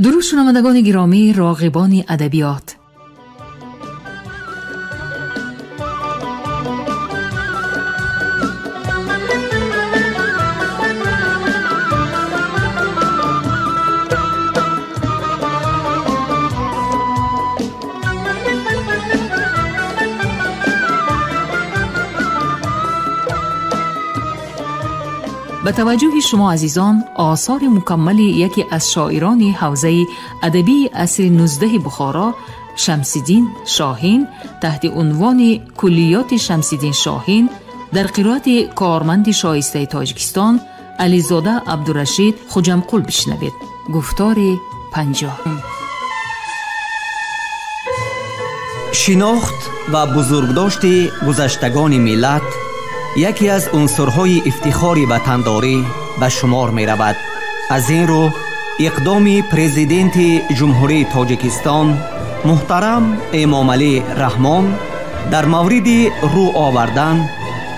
Дуруд шунавандагони гиромӣ, роғибони адабиёт. Ба таваҷҷӯҳи шумо азизон осори мукаммали яке аз шоирони ҳавзаи адабии асри 19 Бухоро Шамсиддин Шоҳин таҳти унвони Куллиёти Шамсиддин Шоҳин дар қироати корманди шоистаи Тоҷикистон Ализода Абдурашид Хуҷамқул бишнавед. Гуфтори 50. Шинохт ва бузургдошти гузаштагони миллат яке аз унсурҳои ифтихори ватандорӣ ба шумор меравад. Аз ин рӯ иқдоми президенти Ҷумҳурии Тоҷикистон муҳтарам Эмомалӣ Раҳмон дар мавриди рӯ овардан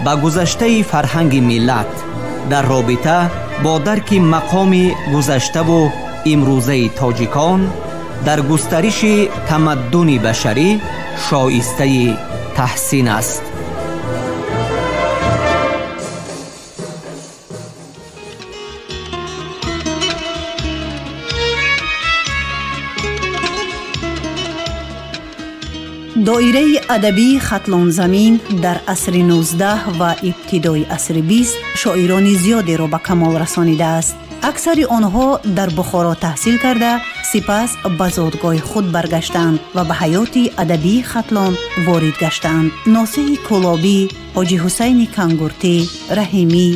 ба гузаштаи фарҳанги миллат дар робита бо дарки мақоми гузаштаву имрӯзаи тоҷикон дар густариши тамаддуни башарӣ шоистаи таҳсин аст. Доираи адабии Хатлонзамин дар асри 19 ва ибтидои асри 20 шоирони зиёдеро ба камол расонидааст. Аксари онҳо дар Бухоро таҳсил карда, сипас ба зодгоҳи худ баргаштанд ва ба ҳаёти адабии Хатлон ворид гаштанд. Носиҳи Кӯлобӣ, Ҳоҷи Ҳусайни Кангуртӣ, Раҳимӣ,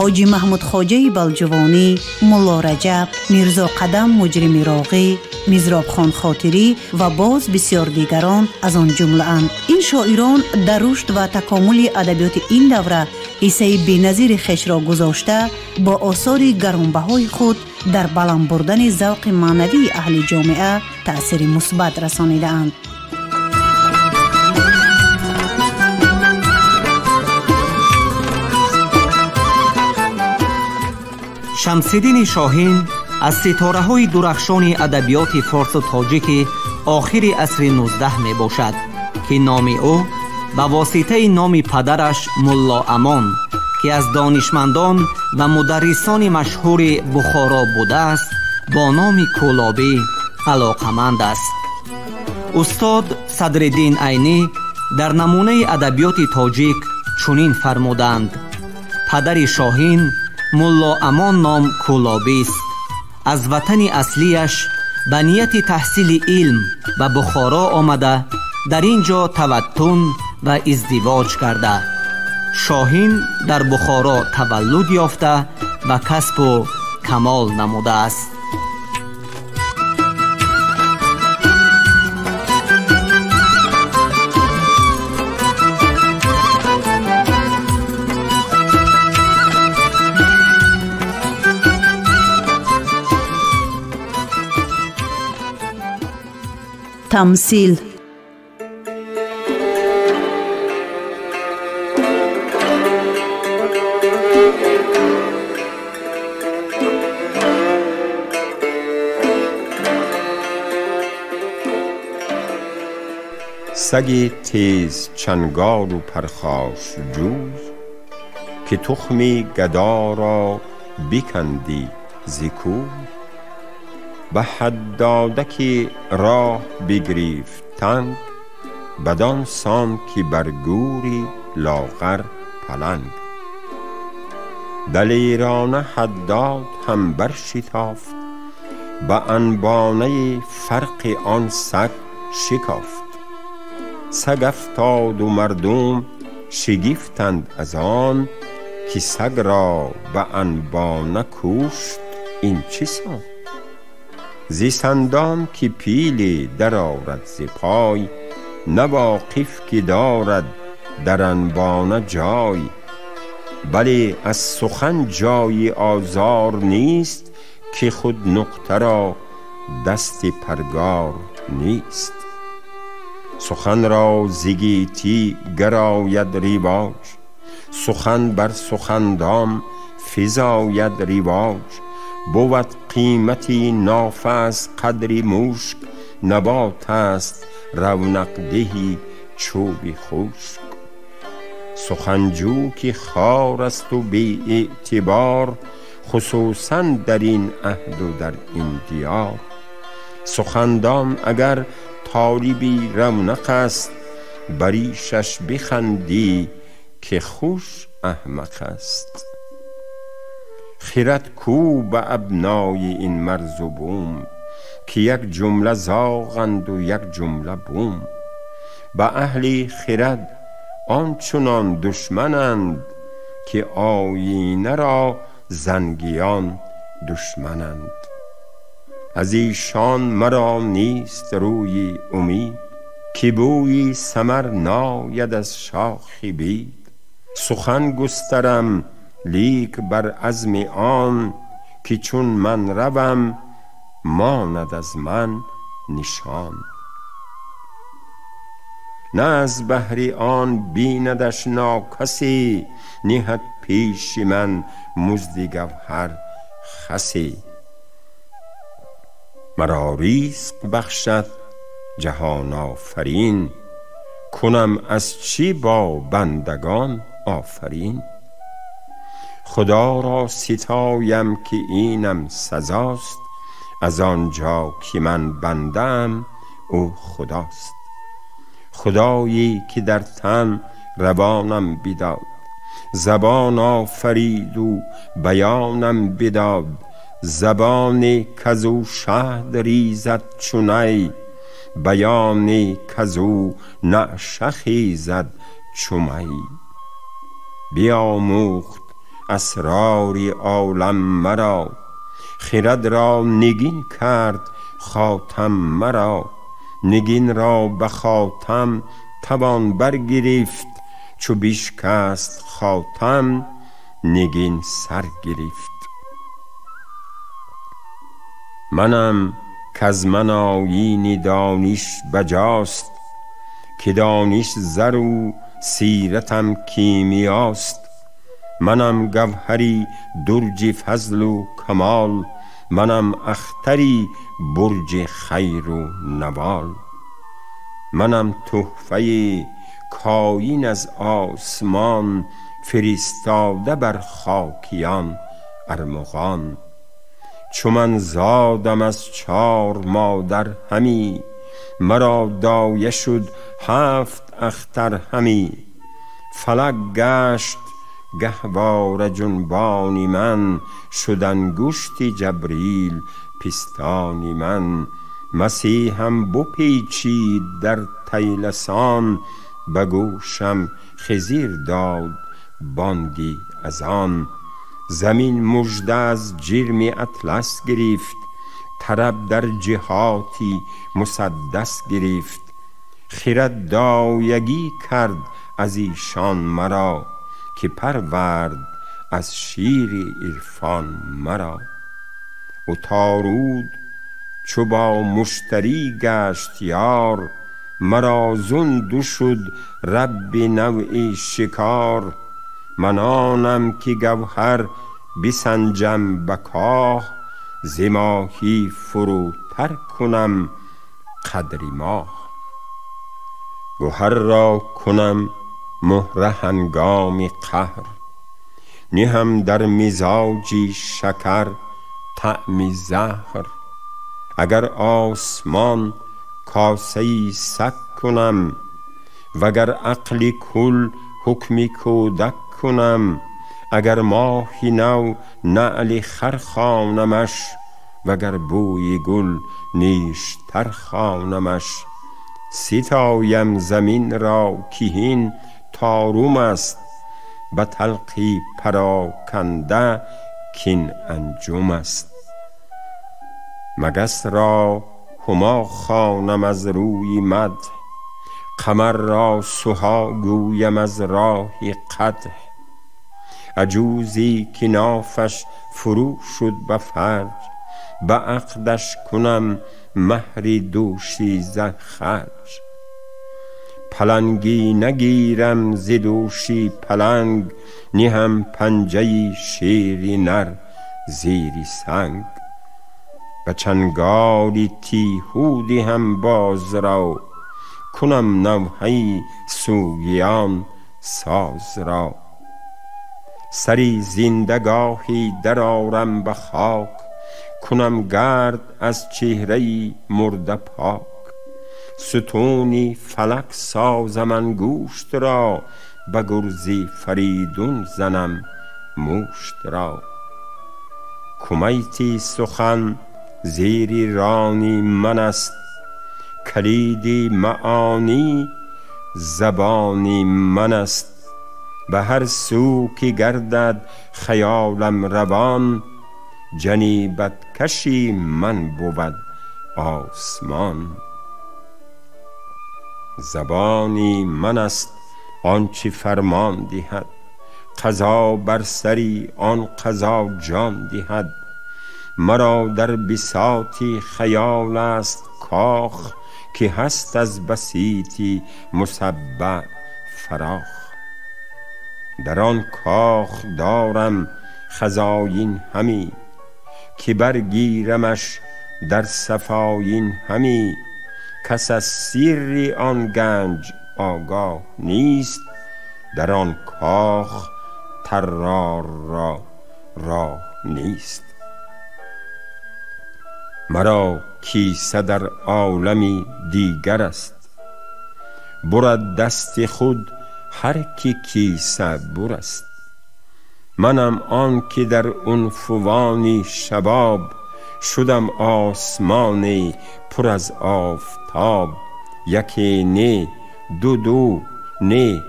Ҳоҷи Маҳмудхоҷаи Балҷувонӣ, Мулло Раҷаб, Мирзо Қадам Муҷрими Роғӣ, Мизробхон Хотирӣ ва боз бисёр дигарон аз он ҷумлаанд. Ин шоирон дар рушд ва такомули адабиёти ин давра ҳиссаи беназири хешро гузошта, бо осори гаронбаҳои худ дар баланд бурдани завқи маънавии аҳли ҷомеа таъсири мусбат расонидаанд. Шамсиддини Шоҳин аз ситораҳои дурахшони адабиёти форсу тоҷики охири асри 19 мебошад, ки номи ӯ ба воситаи номи падараш Мулло Амон, ки аз донишмандон ва мударрисони машҳури Бухоро будааст, бо номи Кӯлобӣ алоқаманд аст. Устод Садриддин Айнӣ дар намунаи адабиёти тоҷик чунин фармуданд: падари Шоҳин Мулло Амон ном Кӯлобист. Аз ватани аслияш ба нияти таҳсили илм ба Бухоро омада, дар ин ҷо таваттун ва издивоҷ карда. Шоҳин дар Бухоро таваллуд ёфта ва касбу камол намудааст. Тамсил. سگ تیز چنگال و پرخاش جوی، که تخمی گدا را بکندی ز کوی. به حدادک راه بگریفتند، بدان سان که بر گوری لاغر پلنگ. دلیرانه حداد هم برشتافت، به انبانه فرق آن سگ شکافت. سگ افتاد و مردم شگفتند از آن، که سگ را به انبانه کشت این چه سان. زی سندان که پیلی در آورد ز پای، نه واقف که دارد در انبانه جای. بلی از سخن جای آزار نیست، که خود نقطه را دست پرگار نیست. سخن را ز گیتی گراید رواج، سخن بر سخندام فزاید رواج. بود قیمتی نافه از قدری مشک، نبات است رونق دهی چوبی خشک. سخنجو که خار است و بی اعتبار، خصوصا در این عهد و در این دیار. سخندان اگر طالبی رونق است، بریشش بخندی که خوش احمق است. خرد کو به ابنای این مرز و بوم، که یک جمله زاغند و یک جمله بوم. به اهل خرد آنچنان دشمنند، که آیینه را زنگیان دشمنند. از ایشان مرا نیست روی امید، که بوی ثمر ناید از شاخ بید. سخن گسترم لیک بر عزم آن، که چون من روم ماند از من نشان. نه از بهر آن بیندش ناکسی، نهد پیش من مزد گوهر خسی. مرا رزق بخشد جهان آفرین، کنم از چی با بندگان آفرین. خدا را ستایم که اینم سزاست، از آنجا که من بنده ام او خداست. خدایی که در تن روانم بداد، زبان آفرید و بیانم بداد. زبان کزو شهد ریزد چو نی، بیان کزو نعشه خیزد چو می. بیاموخت اسرار عالم مرا، خرد را نگین کرد خاتم مرا. نگین را به خاتم توان برگرفت، چو بشکست خاتم نگین سر گرفت. منم کز من آیین دانش بجاست، که دانش زر و سیرتم کیمیاست. منم گوهری درج فضل و کمال، منم اختری برج خیر و نوال. منم تحفه کاین از آسمان، فرستاده بر خاکیان ارمغان. چو من زادم از چار مادر همی، مرا دایه شد هفت اختر همی. فلک گشت گهواره جنبان من، شد انگشت جبریل پستان من. مسیحم بپیچید در طیلسان، به گوشم خضر داد بانگی از آن. زمین مژده از جرم اطلس گرفت، طرب در جهاتی مسدس گرفت. خرد دایگی کرد از ایشان مرا، که پرورد از شیر عرفان مرا. عطارود چو با مشتری گشت یار، مرا زون دو شد رب نوع شکار. من آنم که گوهر بسنجم به کاه، ز ماهی فروتر کنم قدر ماه. گوهر را کنم مهره هنگام قهر، نهم در مزاجی شکر طعم زهر. اگر آسمان کاسه سگ کنم، وگر عقل کل حکم کودک کنم. اگر ماهی نو نعل خر خوانمش، وگر بوی گل نیشتر خوانمش. ستایم زمین را که هین طارم است، به تلقی پراکنده کین انجم است. مگس را هما خوانم از روی مدح، قمر را سها گویم از راه قدح. عجوزی که نافش فرو شد به فرج، به عقدش کنم مهر دوشیزه خرج. پلنگی نگیرم ز دوشی پلنگ، نهم پنجه شیر نر زیر سنگ. به چنگالی تیهو دهم باز را، کنم نوحه سوگیان ساز را. سری زندگاهی درآرم به خاک، کنم گرد از چهره مرده پاک. ستونی فلک سازم انگشت را، به گرزی فریدون زنم مشت را. کمیتی سخن زیر رانی من است، کلیدی معانی زبانی من است. به هر سو که گردد خیالم روان، جنیبت کشی من بود آسمان. زبانی من است آنچه فرمان دهد، قضا بر سری آن قضا جان دهد. مرا در بساطی خیال است کاخ، که هست از بسیطی مسبع فراخ. در آن کاخ دارم خزاین همی، که برگیرمش در صفاین همی. کس از سر آن گنج آگاه نیست، در آن کاخ طرار را راه نیست. مرا کیسه در عالمی دیگر است، برد دست خود هر کی کیسه بر است. منم آن که در عنفوان شباب، شدم آسمان پر از آفتاب. یکی نه دو دو نه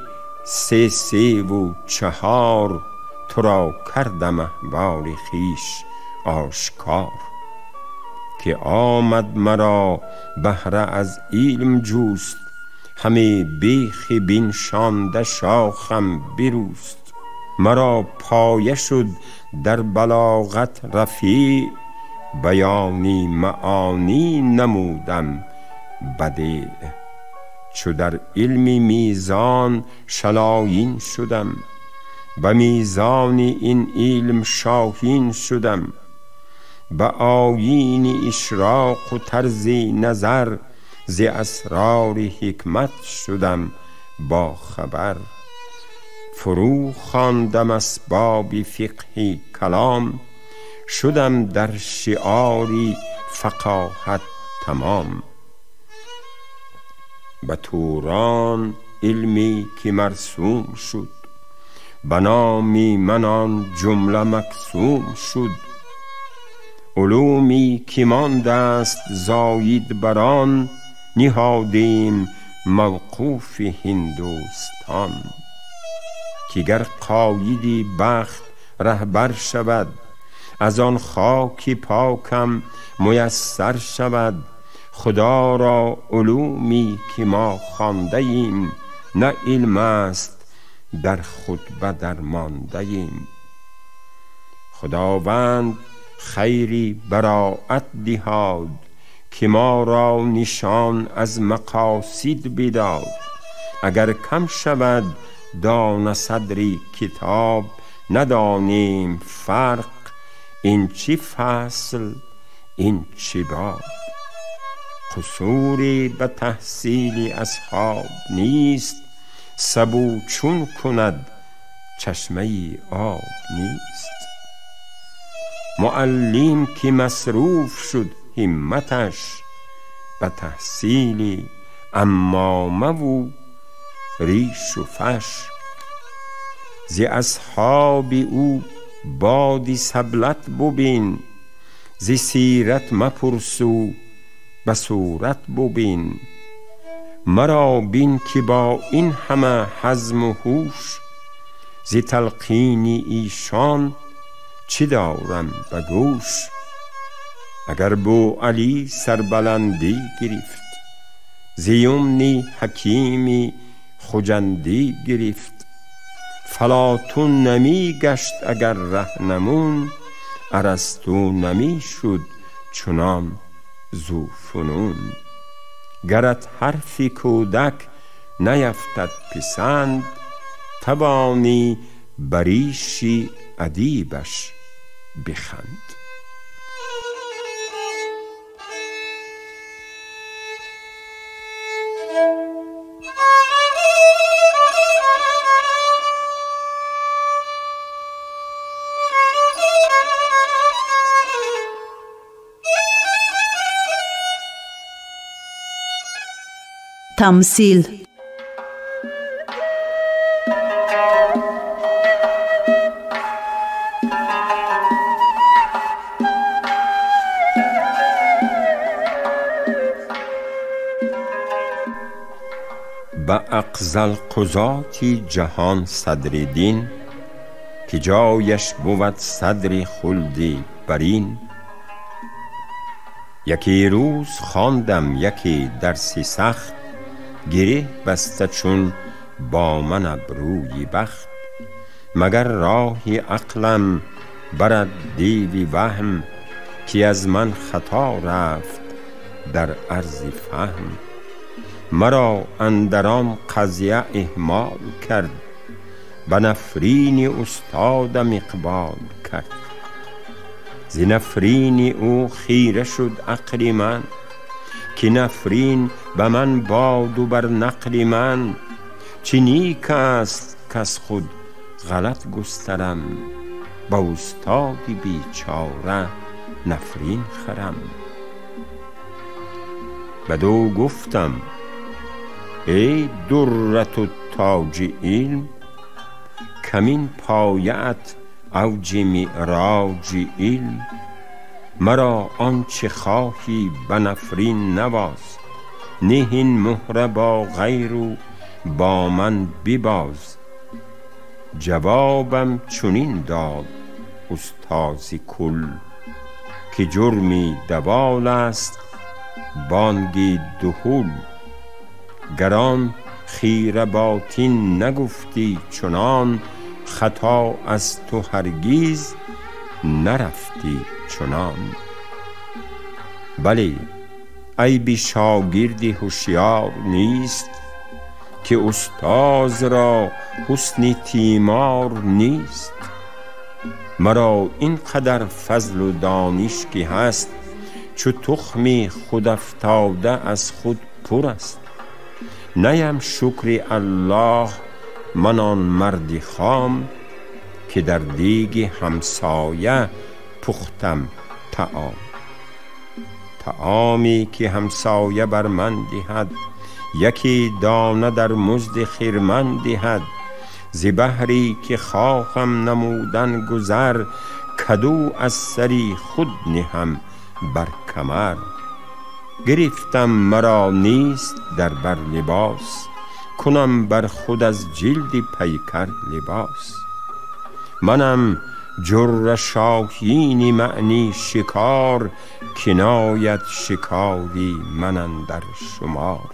سه سه و چهار، تو را کردم احوال خویش آشکار. که آمد مرا بهره از علم جوست، همه بیخ بنشانده شاخم بروست. مرا پایه شد در بلاغت رفیع، بیانی معانی نمودم بدیع. چو در علم میزان شلاین شدم، به میزان این علم شاهین شدم. به آیین اشراق و طرز نظر، ز اسرار حکمت شدم با خبر. فرو خواندم اسباب فقه کلام، شدم در شعاری فقاهت تمام. به توران علمی که مرسوم شد، به نام من آن جمله مقسوم شد. علومی که مانده است زاید بر آن، نهادیم موقوف هندوستان. که گر قایدی بخت رهبر شود، از آن خاک پاکم میسر شود. خدا را علومی که ما خوانده ایم، نه علم است در خطبه درمانده ایم. خداوند خیری براعت دهاد، که ما را نشان از مقاصد بداد. اگر کم شود دانه صدری کتاب، ندانیم فرق این چی فصل این چی باب. قصوری به تحصیل اصحاب نیست، سبو چون کند چشمه آب نیست. معلم که مصروف شد همتش، به تحصیل عمامه و ریش و فش. ز اصحاب او بادی سبلت ببین، ز سیرت مپرس و به صورت ببین. مرا بین که با این همه حزم و هوش، ز تلقین ایشان چه دارم به گوش. اگر بوعلی سربلندی گرفت، ز یمن حکیمی خجندی گرفت. فلاطون نمی گشت اگر رهنمون، ارسطو نمی شد چنان ذوفنون. گرت حرف کودک نیفتد پسند، توانی بریشی ادیبش بخند. Тамсил. به اقزل قضاتی جهان صدر دین، که جایش بود صدر خلدی برین. یکی روز خواندم یکی درسی سخت، گره بسته چون با من ابروی بخت. مگر راهی عقلم برد دیوی وهم، که از من خطا رفت در عرض فهم. مرا اندر آن قضیه اهمال کرد، به نفرین استادم اقبال کرد. ز نفرین او خیره شد عقل من، که نفرین به من باد و بر نقل من. چه نیک است کز خود غلط گسترم، به استاد بیچاره نفرین خرم. بدو گفتم ای درة و تاج علم، کمین پایه ات اوج معراج علم. مرا آنچه خواهی به نفرین نواز، نه این مهره با غیر و با من بباز. جوابم چنین داد استاذ کل، که جرمی دوال است بانگی دهل. گران خیره باطن نگفتی چنان، خطا از تو هرگیز نرفتی چنان. بلی عیب شاگردی هوشیار نیست، که استاذ را حسن تیمار نیست. مرا این قدر فضل و دانش که هست، چو تخمی خود افتاده از خود پر است. نیم شکر الله من آن مرد خام، که در دیگ همسایه پختم طعام. طعامی که همسایه بر من دهد، یکی دانه در مزد خرمن دهد. ز بحری که خواهم نمودن گذر، کدو از سری خود نهم بر کمر. گرفتم مرا نیست در بر لباس، کنم بر خود از جلد پیکر لباس. منم جر شاهین معنی شکار، کنایت شکاری من اندر شمار.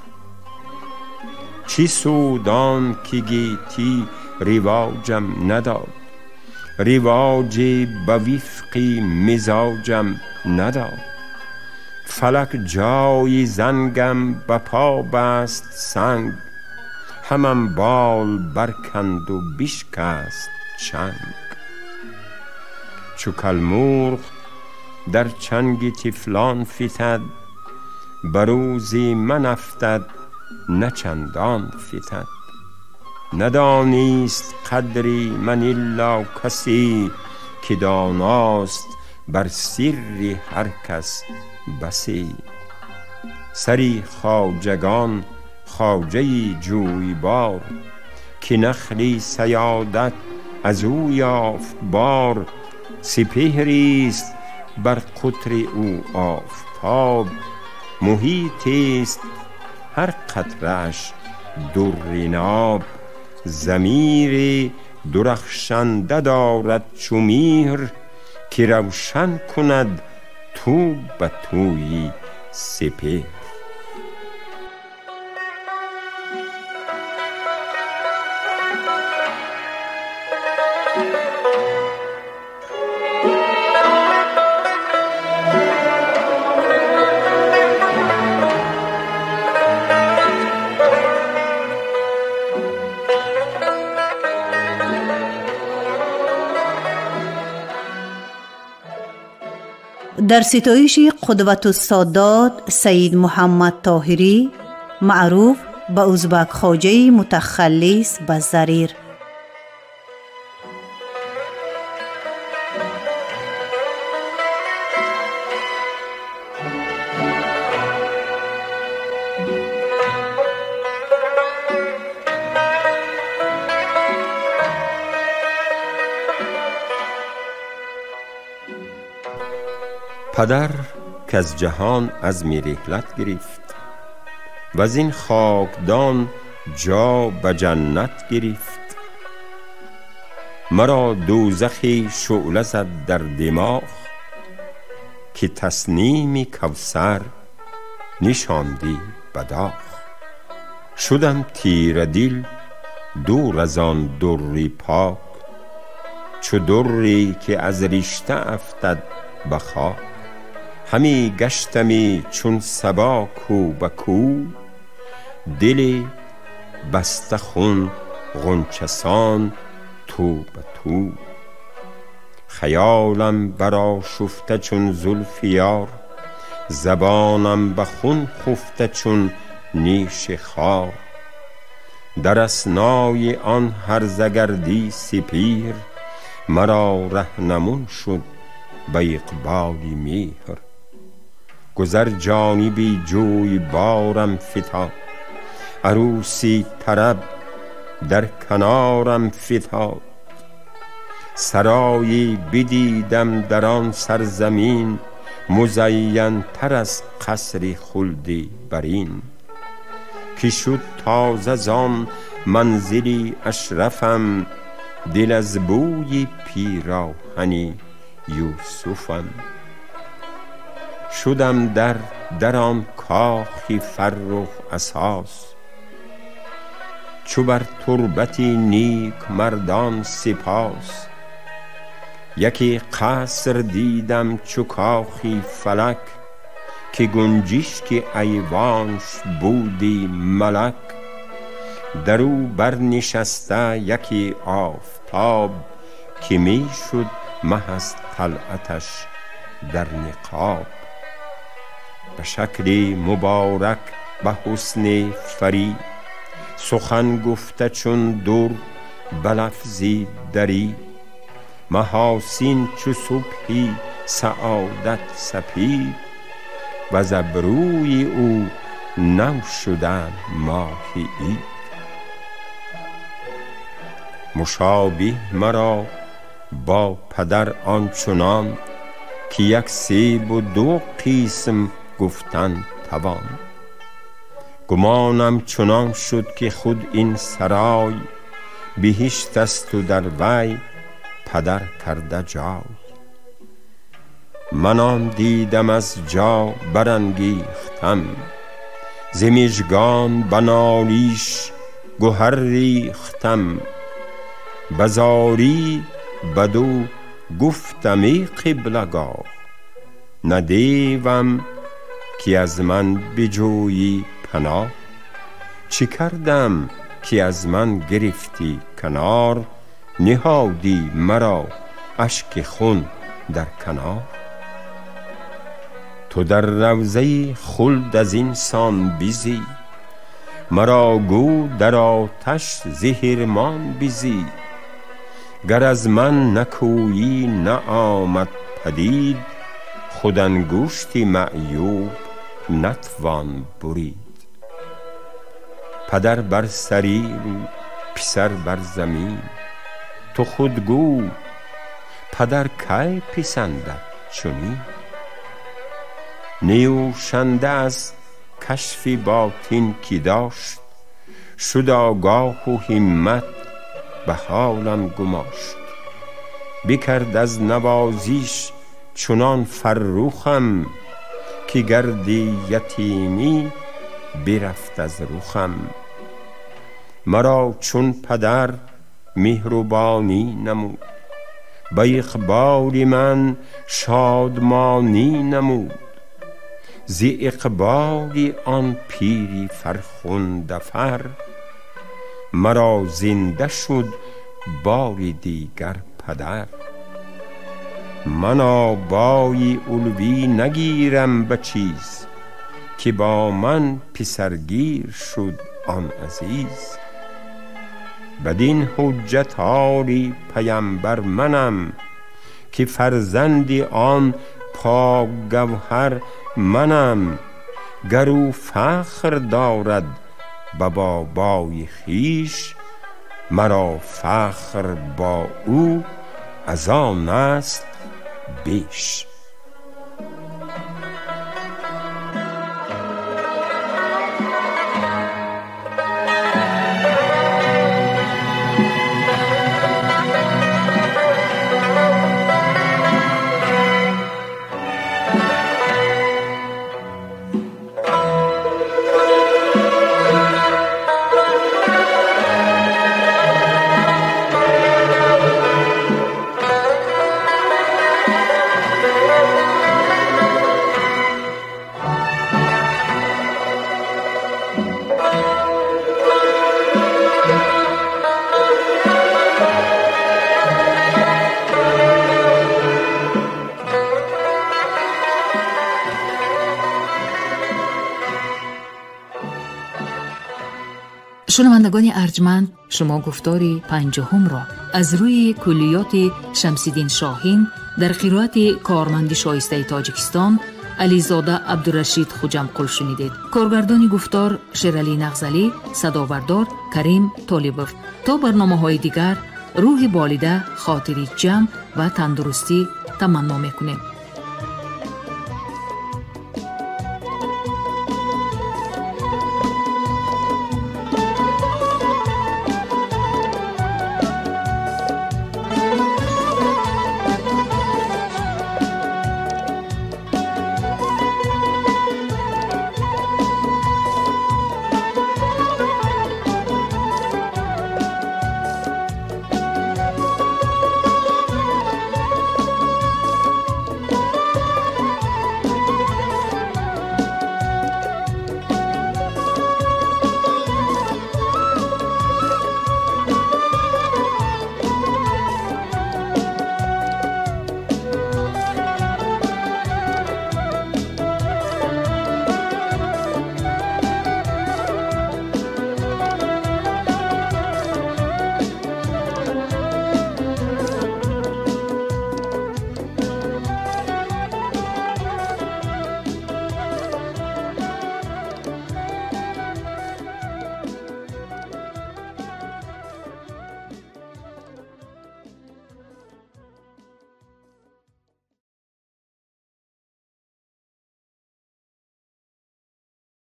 چی سودان که گیتی رواجم نداد، رواجی به وفقی مزاجم نداد. فلک جای زنگم به پا بست سنگ، همم بال برکند و بشکست چنگ. چو کلمرغ در چنگ طفلان فتد، بروزی من افتد نه چندان فتد. ندانیست قدری من الا کسی، که داناست بر سر هر کس بسی. سری خواجگان خواجه جویبار، که نخلی سیادت از او یافت بار. سپهریست بر قطر او آفتاب، محیطیست هر قطره اش در ناب. ضمیر درخشنده دارد چو مهر، که روشن کند تو به توی سپهر. Дар ситоиши Қудватуссодот Саид Муҳаммад Тоҳирӣ, маъруф ба Узбак Хоҷаи мутахаллис ба Зарир. پدر که از جهان عزم رحلت گرفت و از این خاکدان جا به جنت گرفت، مرا دوزخی شعله زد در دماغ که تسنیم کوثر نشاندی به داغ. شدم تیره دل دور از آن دری پاک، چو دری که از رشته افتد به خاک. همی گشتمی چون صبا کو به کو، دل بسته خون غنچه سان تو به تو. خیالم برآشفته چون زلف یار، زبانم به خون خفته چون نیش خار. در اثنای آن هرزه گردی سپیر، مرا رهنمون شد به اقبال مهر. گذر جانبی جوی بارم فتاد، عروسی طرب در کنارم فتاد. سرایی بدیدم در آن سرزمین، مزین تر از قصر خلدی برین. که شد تازه زان منزلی اشرفم، دل از بوی پیراهنی یوسفم. شدم در آن کاخی فرخ اساس، چو بر تربتی نیک مردان سپاس. یکی قصر دیدم چو کاخی فلک، که گنجشک ایوانش بودی ملک. در او برنشسته یکی آفتاب، که می شد مه از طلعتش در نقاب. به شکلی مبارک به حسن فری، سخن گفته چون در به لفظی دری. محاسن چو صبحی سعادت سپید، و ز ابروی او نو شده ماه عید. مشابه مرا با پدر آنچنان، که یک سیب و دو قسم گفتن توان. گمانم چنان شد که خود این سرای، بهشت است و در وی پدر کرده جای. من آن دیدم از جا برانگیختم، ز مژگان به نالیش گهر ریختم. به زاری بدو گفتم ای قبله گاه، نه دیوم که از من بجویی پناه. چه کردم که از من گرفتی کنار، نهادی مرا اشک خون در کنار. تو در روضه خلد از اینسان بزی، مرا گو در آتش ز حرمان بزی. گر از من نکویی نآمد پدید، خود انگشت معیوب نتوان برید. پدر بر سریر و پسر بر زمین، تو خود گو پدر کی پسندد چنین. نیوشنده از کشف باطن که داشت، شد آگاه و همت به حالم گماشت. بکرد از نوازیش چنان فرخم، که گردی یتیمی برفت از رخم. مرا چون پدر مهربانی نمود، به اقبال من شادمانی نمود. ز اقبال آن پیری فرخنده فر، مرا زنده شد بار دیگر پدر. من آبای علوی نگیرم به چیز، که با من پسرگیر شد آن عزیز. بدین حجت آری پیمبر منم، که فرزند آن پاک گوهر منم. گر او فخر دارد به بابای خویش، مرا فخر با او از آن است بیش. Шунавандагони арҷманд, шумо гуфтори панҷоҳумро аз рӯи куллиёти Шамсиддин Шоҳин дар қироати корманди шоистаи Тоҷикистон Ализода Абдурашид Хуҷамқул шунидед. Коргардони гуфтор Шералӣ Нағзалӣ, садобардор Карим Толибов. То барномаҳои дигар рӯҳи болида, хотири ҷамъ ва тандурустӣ таманно мекунем.